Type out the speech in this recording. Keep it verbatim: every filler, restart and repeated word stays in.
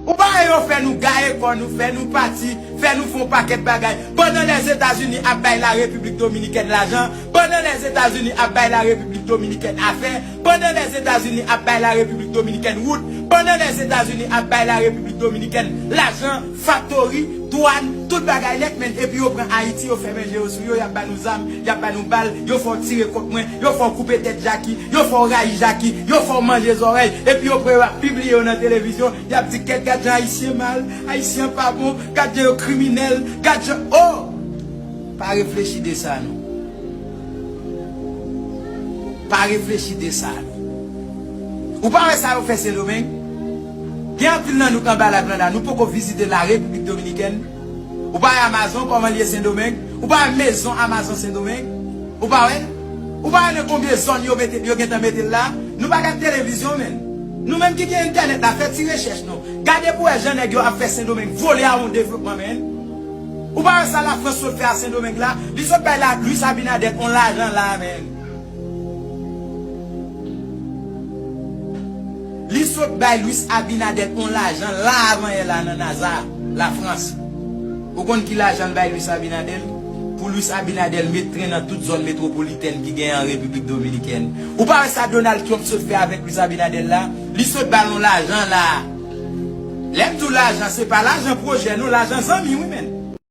Ou pa wè yo fè nou gaye kò nou, fè nou pati, fè nou fè yon pakèt bagay. Pandan Lèzetazini ap bay la Repiblik Dominikèn lajan, pandan Lèzetazini ap bay la Repiblik Dominikèn afè, pandan Lèzetazini ap bay la Repiblik Dominikèn wout, pandan Lèzetazini ap bay la Repiblik Dominikèn lajan, faktori, dwàn, tout bagay nèt, men epi yo pran Ayiti, yo fèmen je yo sou yo, y ap ba nou zam, y ap ba nou bal, yo fè w tire kont mwen, yo fè w koupe tèt Jaki, yo fè w rayi Jaki, yo fè w manje zòrèy, epi yo pran yo ap pibliye yo nan televizyon, y ap di kèt gad jan Ayisyen mal, Ayisyen pa bon, gad jan yo kriminèl, gad jan, oh! Pa reflechi de sa non. Pa reflechi de sa non. Ou pa wè sa yo fè Sendomeng? Gen anpil nan nou k anba lagranda, nou poko vizite la Repiblik Dominikèn. Ou pa wè Amazon kòman l ye Sendomeng? Ou pa wè mezon Amazon Sendomeng? Ou pa wè? Ou pa wè nan konbyen zòn yo mete, yo gentan mete l la? Nou pa gad televizyon, menn. Nou menm ki gen entènèt la, fè ti rechèch non. Gade pou wè jan nèg yo ap fè Sendomeng vole a yon devlopman, menn. Ou pa wè sa Lafrans sot fè a Sendomeng la? Li sot bay la Luis Abinader on lajan la, menn. Li sot bay Luis Abinader on lajan la avan yè la nan Naza, Lafrans. Ou konn ki lajan l bay Luis Abinader? Pou Luis Abinader met tren nan tout zòn metwopolitèn ki genyen an Repiblik Dominikèn. Ou pa wè sa Donald Trump sot fè avèk Luis Abinader la? Li sot ba l on lajan la. Lè m di w lajan, se pa lajan pwojè non, lajan zanmi wi, menn.